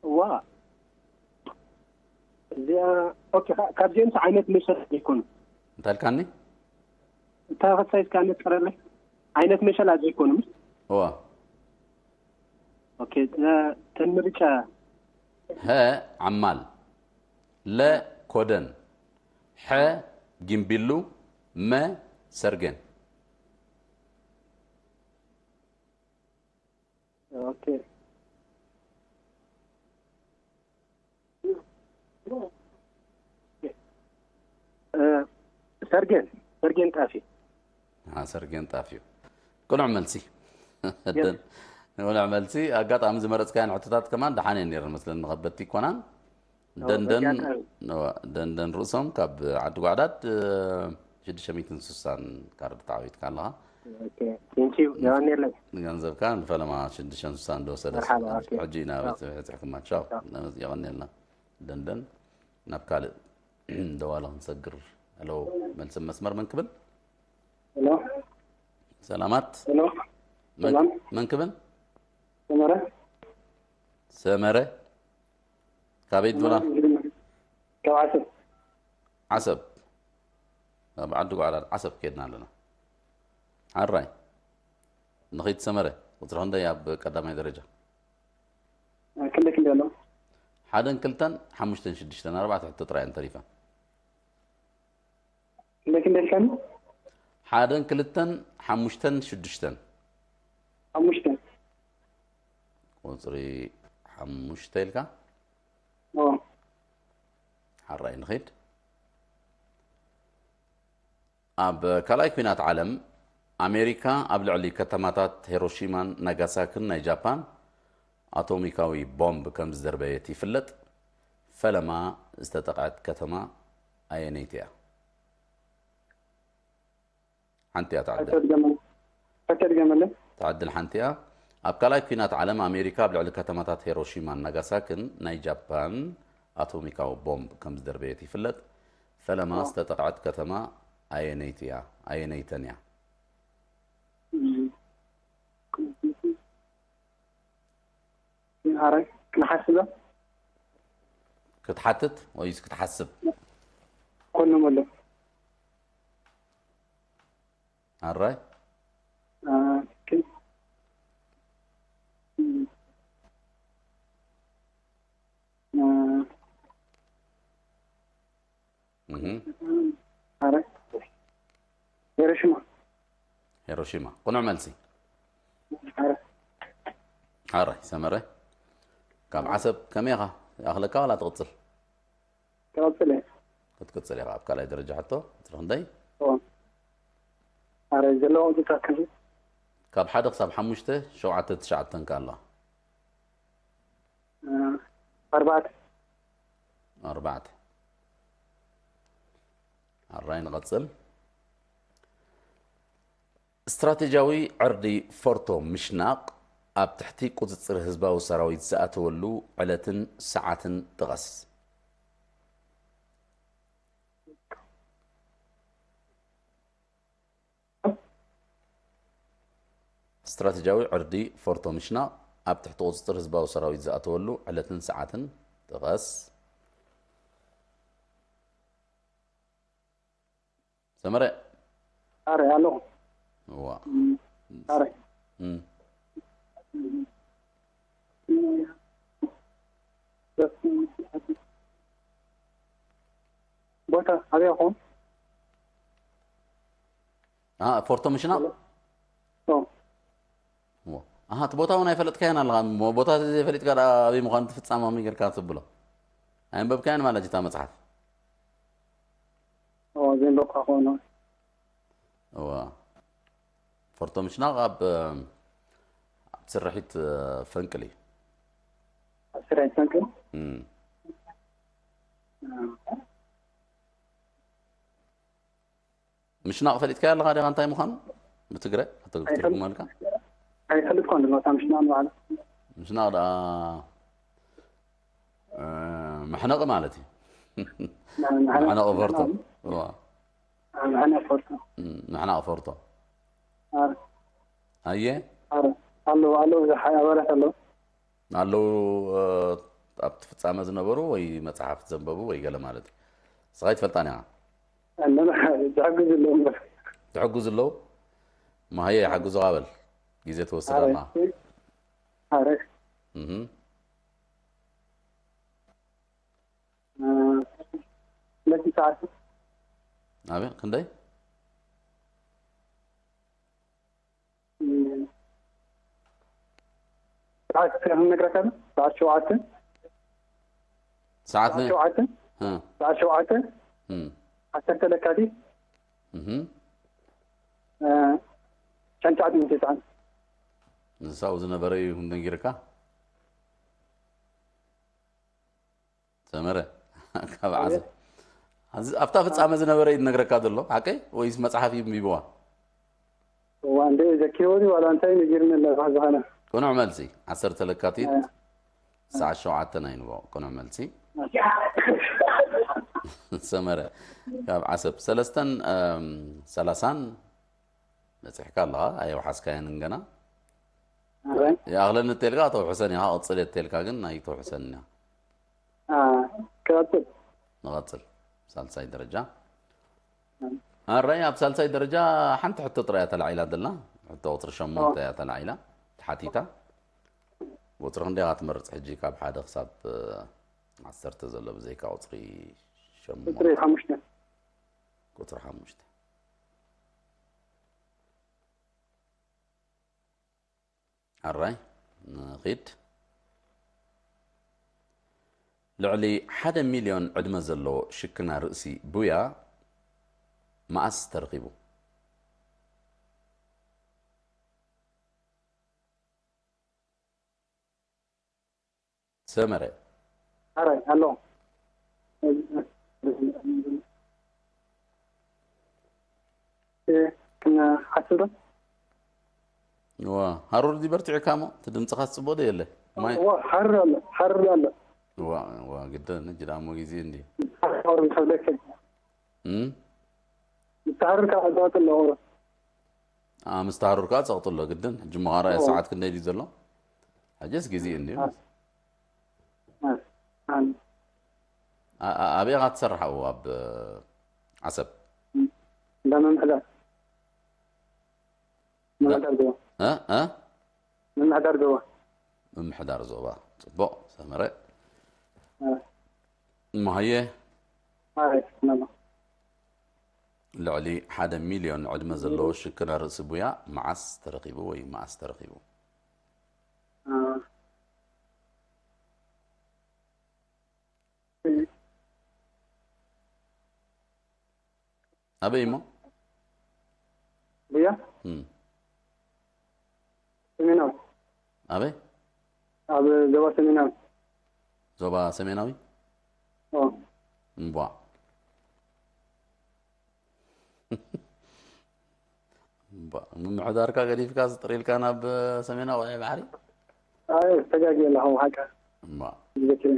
እዋ እዚኣ ኦኬ። ካ- ካብዚኦም ዓይነት መሸላ ዘይኮኑ እንታይ ኢልካኒ? እታ ከሳይ እስካ ነፅረለይ ዓይነት መሸላ ዘይኮኑ ምስ እዋ ኦኬ። ተ- ተን ምርጫ ሀ ዓማል፣ ለ ኮደን፣ ሐ ጊምቢሉ፣ መ ሰርጌን። ኦኬ። እ፣ ሰርጌን ሰርጌን ጣፊ አ፣ ሰርጌን ጣፊ እዩ። ቅኑዕ መልሲ። ደን- ቅኑዕ መልሲ። ኣጋጣሚ ዝመረፅካየን ሕቶታት ከማን ደሓን እየን ነይረን መስለኒ፣ ከበድቲ ይኮናን። ደንደን በዚኣ እዋ፣ ደንደን ርእሶም ካብ ዓዲ ጓዕዳድ እ፣ ሽዱሽተ ሚእትን ስሳን ካርድ ተዓዊትካ ኣለኻ። ቴንኪዩ የዋኔለይ ንገንዘብካ ንፈለማ ሽዱሽተ ስሳን ዝወሰደ መርሓባ፣ ሰብ። ኦኬ። ሕጂ ኢና ቻው። በፂሑ፣ ሕፅዕኩማ። ቻው። ቻው። ነመዝ-፣ የቐንየልና። ደንደን ናብ ካልእ ደዋለ ክንሰግር። ሄሎ፣ መልሲ መስመር መን ክብል? ሄሎ ሰላማት። ሄሎ መን- ሰላም። መን ክብል? ሰመረ ሰመረ። ካበይ ትብላ? ካብ ዓሰብ ዓሰብ። ኣብ ዓዲ ጓዕዳድ ዓሰብ ከድና ኣለና። ዓራይ ንኸይድ ሰመረ። ቁፅሪ ክንደይ ኣብ ቀዳማይ ደረጃ? ክንደይ ክንደይ ኣሎ? ሓደን ክልተን ሓሙሽተን ሽዱሽተን ኣርባዕተ ሕቶ ጥራይ እየን ተሪፈን። ክንደይ ክንደይ ኢልካኒ? ሓደን ክልተን ሓሙሽተን ሽዱሽተን። ሓሙሽተ። ቁፅሪ ሓሙሽተ ኢልካ? ኦ፣ ሓራይ ንኺድ። ኣብ ካልኣይ ኲናት ዓለም ኣሜሪካ ኣብ ልዕሊ ከተማታት ሄሮሺማን ናጋሳክን ናይ ጃፓን ኣቶሚካዊ ቦምብ ከም ዝደርበየት ይፍለጥ። ፈለማ ዝተጠቕዐት ከተማ ኣየነይቲ እያ? ሓንቲ እያ ትዓድል። ኣይተድገመ ኣይተድገመለ። ትዓድል ሓንቲ እያ። ኣብ ካልኣይ ኲናት ዓለም ኣሜሪካ ኣብ ልዕሊ ከተማታት ሄሮሺማን ናጋሳክን ናይ ጃፓን ኣቶሚካዊ ቦምብ ከም ዝደርበየት ይፍለጥ። ፈለማ ዋው። ዝተጠቕዐት ከተማ ኣየነይቲ እያ? ኣየነይተን እያ? ኧረ ክንሓስብ ክትሓትት ወይስ ክትሓስብ? ኮኖም ኣሎ። ኣራይ ኦኬ። እህ ኧረ ሄሮሺማ። ሄሮሺማ ቅኑዕ መልሲ። ኧረ ኣራይ ሰመረ ካብ ዓሰብ ከመይ ኢኻ? ይኣኽለካ ዋላ ትቕጽል? ክቐጽል እየ። ክትቅጽል ኢኻ። ኣብ ካልኣይ ደረጃ ሕቶ ቁጽሪ ክንደይ? እዎ። ኧረ ዘለዋ ቁጽርታት ክንደይ? ካብ ሓደ ክሳብ ሓሙሽተ ሸውዓተ ትሽዓተ እንካ ኣለዋ። ኣርባዕተ። ኣርባዕተ። ኣራይ ንቐጽል። ስትራቴጂያዊ ዕርዲ ፎርቶ ምሽናቕ ኣብ ትሕቲ ቁጽጽር ህዝባዊ ሰራዊት ዝኣተወሉ ዕለትን ሰዓትን ጥቐስ። ስትራቴጂያዊ ዕርዲ ፎርቶ ምሽናቕ ኣብ ትሕቲ ቁጽጽር ህዝባዊ ሰራዊት ዝኣተወሉ ዕለትን ሰዓትን ጥቐስ። ሰመረ ኣረ ኣለኹ። እዋ ኣረ እም። ቦታ ኣበይ ኢኹም? ኣሃ፣ ፎርቶ ምሽናቕ? ኦ፣ እዎ። ኣሃ፣ እቲ ቦታ እውን ኣይፈለጥካዮን ኣለኻ። እሞ ቦታ ዘይፈሊጥካ ደኣ ኣበይ ምዃኑ እቲ ፍጻመ ከመይ ጌርካ ትብሎ? ኣየንበብካዮን ማለት እዩ እታ መጽሓፍ? ኦ፣ ዘንበብካ ከሆነ እዋ። ፎርቶ ምሽናቕ ኣብ፣ ኣብ ስርሒት ፈንቅል እዩ። ኣብ ስርሒት ፈንቅል? እም። ምሽናቕ ፈሊጥካዮ ኣለኻ ዲኻ እንታይ ምዃኑ? ብትግረ? ትርጉመልካ? ኣይፈልጥኳን ድማ እታ ምሽናቕ ንባዕላ። ምሽናቕ ደኣ፣ እ፣ መሕነቒ ማለት እዩ። መሕነቒ ፎርቶ። እዋ። መሕነቒ ፎርቶ። እም፣ መሕነቒ ፎርቶ። ኣረ፣ ኣየ? ኣረ፣ ኣለዉ፣ ኣለዉ፣ ብዙሕ ኣባላት ኣለዉ። ኣለዉ፣ እ፣ ኣብቲ ፍጻመ ዝነበሩ ወይ መጽሓፍ ዘንበቡ ወይ ገለ ማለት እዩ። ንስኻ ኣይትፈልጣን ኢኻ። ኣለና፣ ዝሕግዙ ኣለዉ እምበር። ትሕግዙ ኣለዉ? እሞ ሃየ፣ ሓግዙኻ በል። ግዜ ትወስድ ኣረ፣ ኣላ። ኣረ፣ እህ። እ፣ ስለዚ ሰዓት ኣበይ? ክንደይ? ሰዓት ክንነግረካ ዶ? ሰዓት ሸውዓተ፣ ሰዓት ሰዓት ነ-፣ ሸውዓተ፣ እ፣ ሰዓት ሸውዓተ፣ እም፣ ዓሰርተ ለካቲት፣ እህ። እ፣ ሸንቻዕቲ ሚእቲ ሰዓት። ንሳው ዝነበረ እዩ ነጊርካ? ሰመረ፣ ካብ ዓሰብ። ኣብዚ ኣብታ ፍጻመ ዝነበረ እዩ ዝነግረካ ዘሎ፣ ሓቀይ? ወይስ መጽሓፍ እዩ ኣንቢብዋ? እዋ፣ እንደ ዘኪርዎ ድዩ ዋላ እንታይ ነጊርኒ ኣለካ ዝኾነ? ቅኑዕ መልሲ፣ ዓሰርተ ለካቲት እ። ሰዓት ሸውዓተ ናይ ንግሆ። ቅኑዕ መልሲ። ሰመረ፣ ካብ ዓሰብ ሰለስተን፣ እም፣ ሰላሳን በጺሕካ ኣለኻ፣ ኣየውሓስካየንን ገና። ኣረ፣ ይኣኽለኒ እተልካ ተውሕሰን ኢኻ፣ ቅጽል እተልካ ግን ኣይተውሕሰን ኢኻ። አ፣ ክቐጽል። ንቐጽል። ሳልሳይ ደረጃ። ኣራይ ኣብ ሳልሳይ ደረጃ ሓንቲ ሕቶ ጥራይ እያ ተላዒላ ዘላ። ሕቶ ቁጽሪ ሸሞንተ እያ ተላዒላ። ሓቲታ። ቁፅሪ ክንደይ ኢኻ ትመርፅ ሕጂ? ካብ ሓደ ክሳብ ዓሰርተ ዘሎ ብዘይካ ቁፅሪ ሸሞንተ። ቁፅሪ ሓሙሽተ። ቁፅሪ ሓሙሽተ። ኣራይ ንኺድ። ልዕሊ ሓደ ሚልዮን ዕድመ ዘለዎ ሽክና ርእሲ ቡያ መኣስ ተረኺቡ? ሰመረ። ኣራይ ኣሎ። ክንሓስብ ዶ? ዋ ሃሩር ዲ በርቲዕካ እሞ እቲ ድምፅኻ ዝፅቡቕ ዶ የለ? ማይ ዋ ሓርር ኣሎ ሓርር ኣሎ። ዋ ዋ ግደን ሕጂ ዳሞ ግዜ እንዲ ሓርር ከብለክ እም? ዝተሓርር ካብ ኣዛወጥ ኣለዎ። ኣ፣ ምስ ተሃሩር ከዓ ፀቕጥሎ ግድን። ሕጂ ምዃራ እዎ። ሰዓት ክንደይ ድዩ ዘሎ? ሕጅስ ግዜ እንድዩ። ኣ፣ ኣ፣ ኣ፣ ኣ- ኣ- ኣበይ ኢኻ ትሰርሕ ኣብኡ ኣብ ዓሰብ? እንዳ ምምሕዳር ምምሕዳር ዞባ እ? እ? ምምሕዳር ዞባ ምምሕዳር ዞባ። ፅቡቕ ሰመረ። እ፣ እሞ ሃየ ኣይ፣ ናማ። ልዕሊ ሓደ ሚልዮን ዕድመ ዘለዎ ሽክና ርእሲ ቡያ መዓስ ተረኺቡ ወይ መዓስ ተረኺቡ? እ፣ ኣበይ እሞ? ቡያ እም። ሰሜናዊ ኣበይ? ኣብ ዞባ ሰሜናዊ ዞባ ሰሜናዊ? ኦ፣ እምቧ። እምቧ። ምምሕዳርካ ገዲፍካ ስጥር ኢልካ ናብ ሰሜናዊ ቀይሕ ባሕሪ? ኣይ፣ ተጋጊ ኣለኹ ሓቃ እምቧ። ዝገትር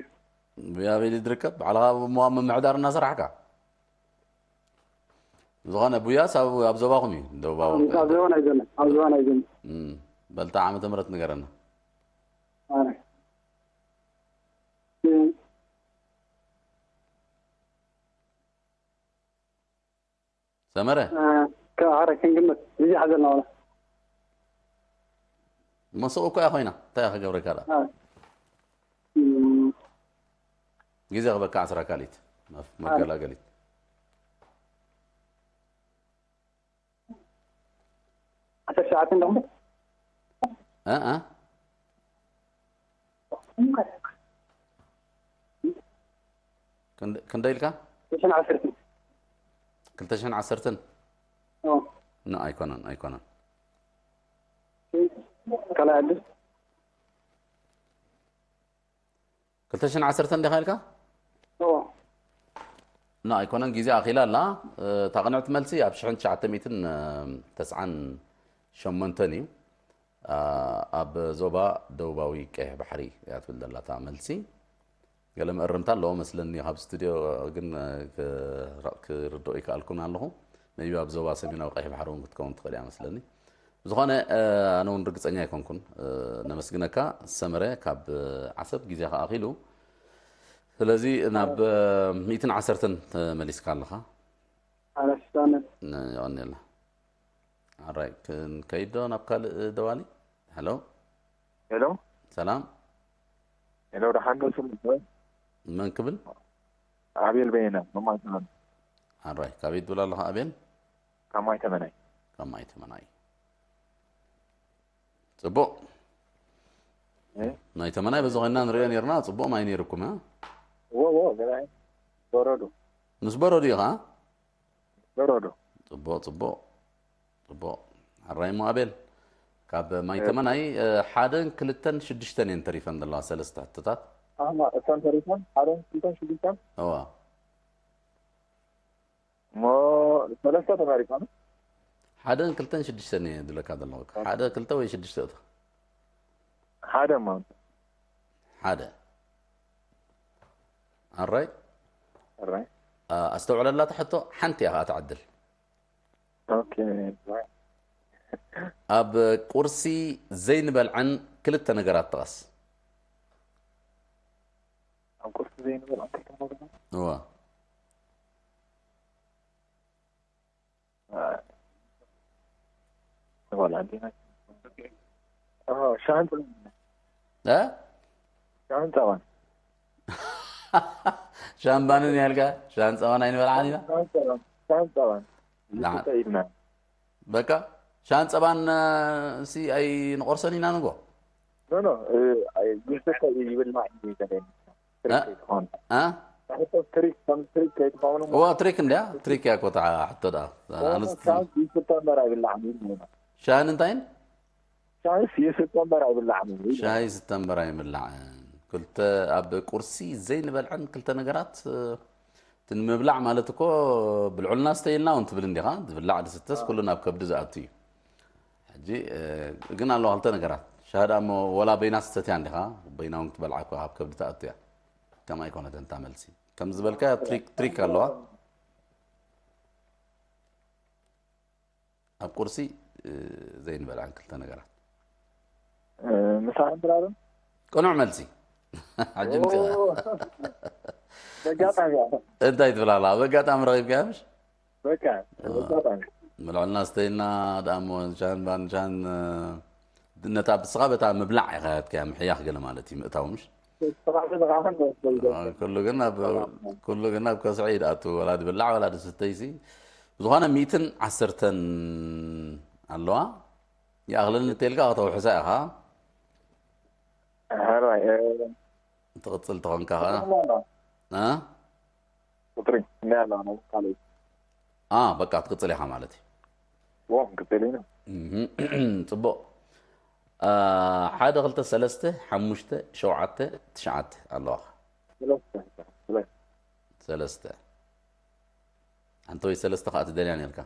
ብኣበይ ድዩ ዝርከብ? ባዕልኻ እሞ ኣብ ምምሕዳር እናሰራሕካ? ዝኾነ ቡያስ ኣብ ኣብ ዞባኹም እዩ፣ ደቡባዊ። ኣብ ዞባ ናይ ዘሎ ኣብ ዞባ ናይ ዘሎ እም፣ በልታ ዓመተ ምህረት ንገረና። ኣይ። እም፣ ሰመረ? እ፣ ከ-፣ ኣረ ክንግምት ግዜ ሓዘልና ዋላ። መሰኡ እኮ እያ ኮይና፣ እንታይ እያ ክገብረካ ደኣ? ኣይ። እም፣ ግዜ ክበካ ዓስራ ካልኢት፣ መፍ-፣ መገላገሊት። ዓሰርተ ትሽዓተ እንደኹም? እ፣ እ? ክንደ-፣ ክንደይ ኢልካ? ሽሕን ዓሰርተን። ክልተ ሽሕን ዓሰርተን? ኦ፣ ኖ፣ ኣይኮነን፣ ኣይኮነን። ካልኣይ ዕድል። ክልተ ሽሕን ዓሰርተን ዲኻ ኢልካ? ኦ፣ ኖ፣ ኣይኮነን፣ ግዜ ኣኺላ ኣላ። እ፣ እታ ቅንዕቲ መልሲ ኣብ ሽሕን ትሽዓተ ሚእትን ተስዓን ሸሞንተን እዩ። ኣ፣ ኣብ ዞባ ደቡባዊ ቀይሕ ባሕሪ እያ ትብል ዘላ እታ መልሲ። ገለ መእረምታ ኣለዎ መስለኒ፣ ካብ ስቱድዮ ግን፣ እ፣ ክረ-፣ ክርድኦ ይከኣልኩን ኣለኹ። ሜይቢ ኣብ ዞባ ሰሜናዊ ቀይሕ ባሕሪ እውን ክትከውን ትኽእል እያ መስለኒ። ብዝኾነ፣ እ፣ ኣነ እውን ርግጸኛ ኣይኮንኩን። እ፣ ነመስግነካ ሰመረ ካብ ዓሰብ፣ ግዜኻ ኣኺሉ። ስለዚ ናብ፣ እ፣ ሚእትን ዓሰርተን ተመሊስካ ኣለኻ። ሓላፊ ስልጣነ። ን-፣ የቐንየልና። ኣራይ፣ ክንከይድ ዶ ናብ ካልእ ደዋሊ? ሄሎ፣ ሄሎ ሰላም። ሄሎ፣ ደሓን ዶ ስም መን ክብል? ኣቤል በየነ መማይትናን ኣራይ፣ ካበይ ትብል ኣለኻ ኣቤል? ካብ ማይ ተመናይ። ካብ ማይ ተመናይ። ጽቡቕ። እ? ናይ ተመናይ በዚ ኮይንና ንሪኦ ነርና፣ ጽቡቕ ማይ ነይርኩም፣ እ? ዎ ዎ ገላይ በረዶ ምስ በረዱ ኢኻ? በረዶ ጽቡቕ፣ ጽቡቕ፣ ጽቡቕ። ኣራይ እሞ ኣቤል፣ ካብ ማይ ተመናይ፣ እ፣ ሓደን ክልተን ሽዱሽተን እየን ተሪፈን ዘለዋ፣ ሰለስተ ሕቶታት። ኣማ እተን ተሪፈን ሓደን ክልተን ሽዱሽተን እዋ። እሞ ሰለስተ ተመሪቆም። ሓደን ክልተን ሽዱሽተን እየ ዝብለካ ዘለኹ። ሓደ፣ ክልተ ወይ ሽዱሽተ እታ? ሓደ ማለት ሓደ። ኣራይ፣ ኣራይ ኣ-፣ ኣስተውዕለላ እታ ሕቶ፣ ሓንቲ እያ ኸዓ ትዕድል። ኦኬ። ኣብ ቁርሲ ዘይንበልዐን ክልተ ነገራት ጥቐስ። ኣብ ቁርሲ ዘይንበልዖም ክልተ ነገራት እዋ። ዋላ ኣዴና ሻሃን ጸባን። እ? ሻሃን ጸባን። ሻምባንን ያልካ ሻን ጸባን ኣይንበልዓን ኢና። ሻሃን ጸባን። ሻሃን ጸባን። ንዓ- ይስተ ኢልና። በቃ ሻን ጸባን፣ እ፣ ሲ ኣይንቆርሰን ኢና ንጎ። ኖ፣ ኖ፣ እ፣ ኣይ፣ ይስተ ይብላዕ እዩ ተለኒ። ትሪክ እ? ከይትኾን። እ? ትሪክ፣ ከም ትሪክ ከይትኸውን እሞ። እዋ፣ ትሪክ እንድያ፣ ትሪክ እያ እኮ እታ ሕቶ ደኣ። ኖ፣ ኖ፣ ኣነስ ሻሃን ይስተ እምበር ኣይብላዕን እዩ። ሻሃን እንታይን? ሻሂ ይስተ እምበር ኣይብላዕን እዩ። ሻሂ ይስተ እምበር ኣይብላዕን። ክልተ ኣብ ቁርሲ ዘይንበልዐን ክልተ ነገራት፣ እ፣ እቲ ንምብላዕ ማለት እኮ ብልዑልና ስተይልና እውን ትብል እንዲኻ፣ ዝብላዕ ዝስተስ ኩሉ ናብ ከብዲ ዝኣቱ እዩ። ሕጂ፣ እ፣ ግን ኣለዋ ክልተ ነገራት። ሻሂ ደኣ እሞ ወላ በይና ትሰትያ እንዲኻ፣ በይና እውን ክትበልዓ እኮ ኣብ ከብዲ ትኣቱ እያ። ከምኣ ኣይኮነትን እታ መልሲ። ከም ዝበልካ ትሪክ፣ ትሪክ ኣለዋ። ኣብ ቁርሲ፣ እ፣ ዘይንበልዐን ክልተ ነገራት። እ፣ ምሳሕን ድራርን? ቅኑዕ መልሲ። ሕጂ ምጽኣ። ኦ፣ በጋጣሚ እያ። እንታይ ትብል ኣላ? ኣብ ኣጋጣሚ ረኺብካያ ምሽ? በቃ፣ ኦ። በጋጣሚ። ብልዕልና ስተይና ደኣ እሞ ሻን ባን ሻን፣ እ፣ ነታ ብስኻ በታ ምብላዕ ኢኻ ያትካያ ምሕያኽ ገለ ማለት እዩ ምእታው ምሽ? ስራሕ ስለዝኸዓኸን ወስደል አ፣ ኩሉ ግን ኣብ፣ ኩሉ ግን ኣብ ከስዐ እዩ ዝኣቱ፣ ወላ ዝብላዕ ወላ ዝስተይሲ። ብዝኾነ ሚእትን ዓሰርተን ኣለዋ። ይኣኽለኒ እንተኢልካ ከተውሕሳ ኢኻ። ሕራይ፣ እ፣ ትቕጽል ተኾንካ ኸኣ። ቁጥሪ ኣለዋ፣ እ? ቁጥሪ እንዳ ኣለዋ፣ ካልእ። አ፣ በቃ ትቕጽል ኢኻ ማለት እዩ። ዎ፣ ክንቅጽል ኢና። እህ፣ ጽቡቕ። አ፣ ሓደ፣ ክልተ፣ ሰለስተ፣ ሓሙሽተ፣ ሸውዓተ፣ ትሽዓተ ኣለዋ። ሰለስተ፣ ሰለስተ። ሰለስተ። ሓንቲ ወይ ሰለስተ ከኣ ትደልያ ነርካ።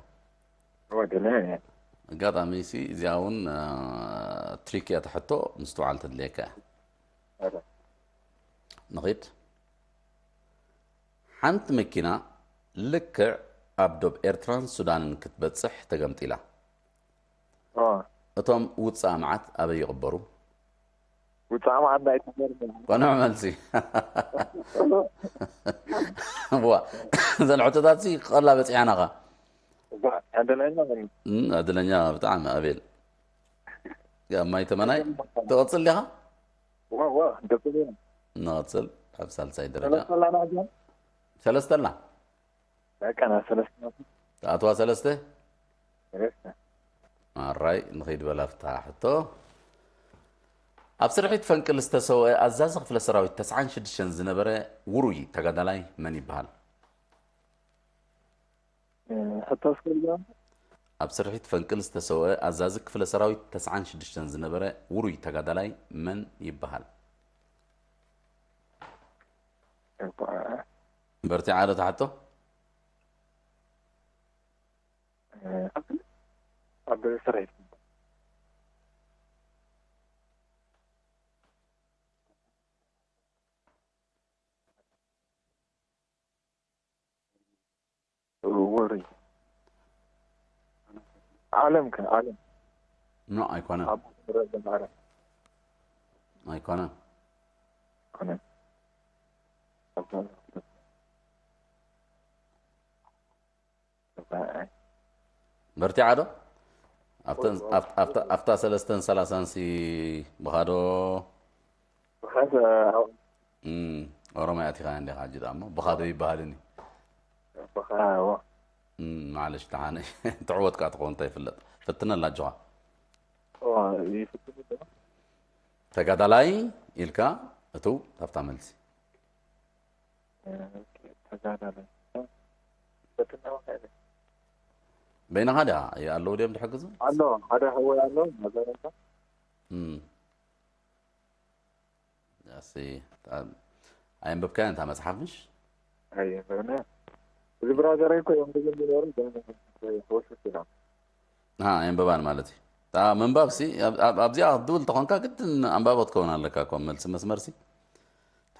እወ፣ ደልያ እየ። ኣጋጣሚ ሲ እዚኣ እውን፣ አ፣ ትሪክ እያ፣ ትሕቶ ምስትውዓል ተድልየካ እያ። እረ። ንኺድ። ሓንቲ መኪና ልክዕ ኣብ ዶብ ኤርትራን ሱዳንን ክትበጽሕ ተገምጢላ። ኦ። እቶም ውጻእ መዓት ኣበይ ይቕበሩ? ውጻእ መዓት ናይ ትምህርቲ። ቅኑዕ መልሲ። ዋ፣ እዘን ሕቶታት ሲ ክቐላ በጺሓናኻ። እዛ ዕድለኛ መን? እም፣ ዕድለኛ ብጣዕሚ ኣቤል። ያ ማይ ተመናይ ትቕጽል ዲኻ? ዋ፣ ዋ፣ ደስ ይብል። ንቐጽል ኣብ ሳልሳይ ደረጃ። ሰለስተ ኣላና ሕጂ? ሰለስተ ኣላ። በቃ፣ ናብ ሰለስተ። ተኣትዋ ሰለስተ? ሰለስተ። ኣራይ፣ ንኸይድ በላ ፍታ ሕቶ። ኣብ ስርሒት ፈንቅል ዝተሰወአ ኣዛዚ ክፍለ ሰራዊት ተስዓን ሽዱሽተን ዝነበረ ውሩይ ተጋዳላይ መን ይበሃል? እ፣ ሕቶ እስከ ድገም። ኣብ ስርሒት ፈንቅል ዝተሰወአ ኣዛዚ ክፍለ ሰራዊት ተስዓን ሽዱሽተን ዝነበረ ውሩይ ተጋዳላይ መን ይበሃል? እባ። በርቲዓ ዶ ትሓቶ? እ፣ ኣብ፣ ኣብ ስርሒት። ወሪ። ዓለም ከ፣ ዓለም። ኖ፣ ኣይኮነን። ኣብ ረዘን ዓለም። ኣይኮነን። ኮነ። በርቲዓ ዶ? ኣብተን፣ ኣብ-፣ ኣብታ፣ ኣብታ ሰለስተን ሰላሳን ሲ ብኻዶ? ብኻዶ፣ እም፣ ኦሮማይ ኣቲኻ እንዲኻ ሕጂ ደኣ እሞ፣ ብኻዶ ይበሃልን እዩ። ብኻ-፣ እዋ። እም፣ ማዕለሽ ደሓነ። ትዕወት ከኣ ትኸውን እንታይ ይፍለጥ። ፈትነላ ኣጆኻ። እዋ፣ ይፍትኑ ዶ? ተጋዳላይ ኢልካ እትው ካብታ መልሲ። እ፣ ተጋዳላይ። ፈትና ወካይለ። በይንኻ ድኣ ኣለዉ ድዮም ዝሕግዙ? ኣሎ፣ ሓደ ሕወይ ኣሎ፣ መዘረታ። እም። ያሲ፣ ታ-፣ ኣየንበብካያን እታ መጽሓፍ ምሽ? ኣየንበብናያ። እዚ ብራዘረይ እኮ እዮም ዝብል ዝነበሩ፣ ግን ክወስድ ኢሎም። ኣሃ፣ ኣየንበባን ማለት እዩ። እታ ምንባብ ሲ፣ ኣብ-፣ ኣብ-፣ ኣብዚኣ ክትድውል ተኾንካ ግድን ኣንባቢ ክትከውን ኣለካ እኮ፣ መልሲ መስመር ሲ።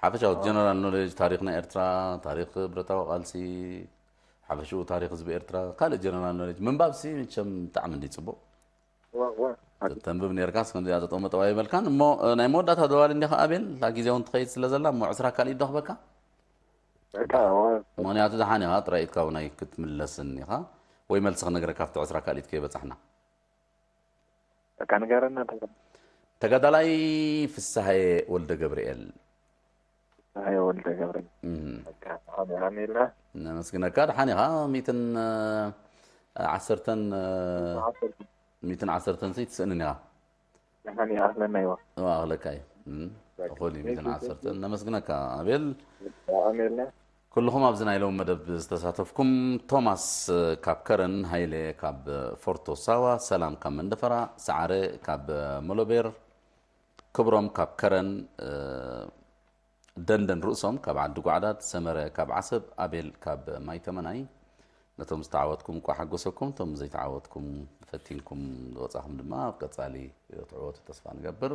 ሓፈሻዊ ጀነራል ኖሌጅ፣ ታሪኽ ናይ ኤርትራ፣ ታሪኽ ብረታዊ ቃልሲ፣ ሓፈሽኡ ታሪኽ ህዝቢ ኤርትራ፣ ካልእ ጀነራል ኖሌጅ። ምንባብ ሲ፣ መቸም ብጣዕሚ እንዲ ጽቡቕ። ዋ፣ ዋ። ተንብብ ኔርካስ ከምዚኣ ተጠመጠዋ ይበልካን። እሞ፣ እ፣ ናይ መወዳእታ ደዋል እንዲኻ ኣቤል፣ እታ ግዜ እውን ትኸይድ ስለ ዘላ፣ እሞ ዕስራ ካልኢት ዶ ክበካ? በቃ፣ ዋ። ምኽንያቱ ደሓን ኢኻ፣ ጥራይ ኢድካ እውን ኣይክትምለስን ኢኻ። ወይ መልሲ ክነግረካ ኣብቲ ዕስራ ካልኢት ከይበጻሕና። በቃ፣ ንገረና እንተ። ተጋዳላይ ፍስሃየ ወልደ ገብርኤል። ፍስሃየ ወልደ ገብርኤል። እም፣ በቃ፣ ሰላም ኢልና። ነመስግነካ። ደሓን ኢኻ? ሚትን ዓሰርተን፣ ሚትን ዓሰርተን ሲ ትስእንን ኢኻ? ደሓን እየ፣ ኣኽለና ይዋ። ኣኽለካ እዩ። እም፣ እኹል እዩ። ሚትን ዓሰርተን። ነመስግነካ ኣቤል። ሰላም ኢልና። ኩልኹም ኣብዚ ናይ ሎሚ መደብ ዝተሳተፍኩም፣ ቶማስ ካብ ከረን፣ ሃይለ ካብ ፎርቶ ሳዋ፣ ሰላም ካብ መንደፈራ፣ ሰዓረ ካብ ሞሎቤር፣ ክብሮም ካብ ከረን፣ እ፣ ደንደን ርእሶም ካብ ዓዲ ጓዕዳድ፣ ሰመረ ካብ ዓሰብ፣ ኣቤል ካብ ማይተመናይ፣ ነቶም ዝተዓወትኩም እንኳዕ ሓጎሰኩም፣ እቶም ዘይተዓወትኩም ፈቲንኩም ዝወጻኹም ድማ ኣብ ቀጻሊ ትዕወቱ ተስፋ ንገብር።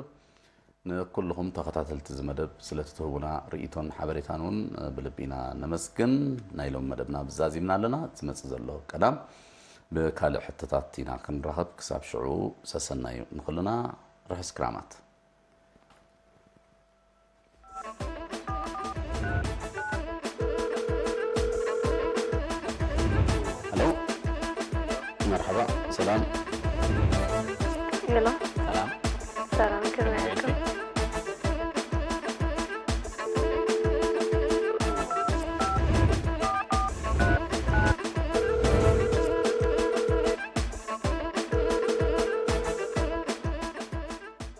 ንኩልኹም ተኸታተልቲ እዚ መደብ ስለቲ ትህቡና ርእይቶን ሓበሬታን እውን ብልቢ ኢና ነመስግን። ናይ ሎሚ መደብና ብዛዚምና ኣለና። ዝመጽእ ዘሎ ቀዳም ብካልእ ሕቶታት ኢና ክንራኸብ። ክሳብ ሽዑ ሰሰናዩ ንኹልና። ርሑስ ክራማት። ሄሎ፣ መርሓባ፣ ሰላም። ሄሎ፣ ሰላም። ሰላም፣ ከመይ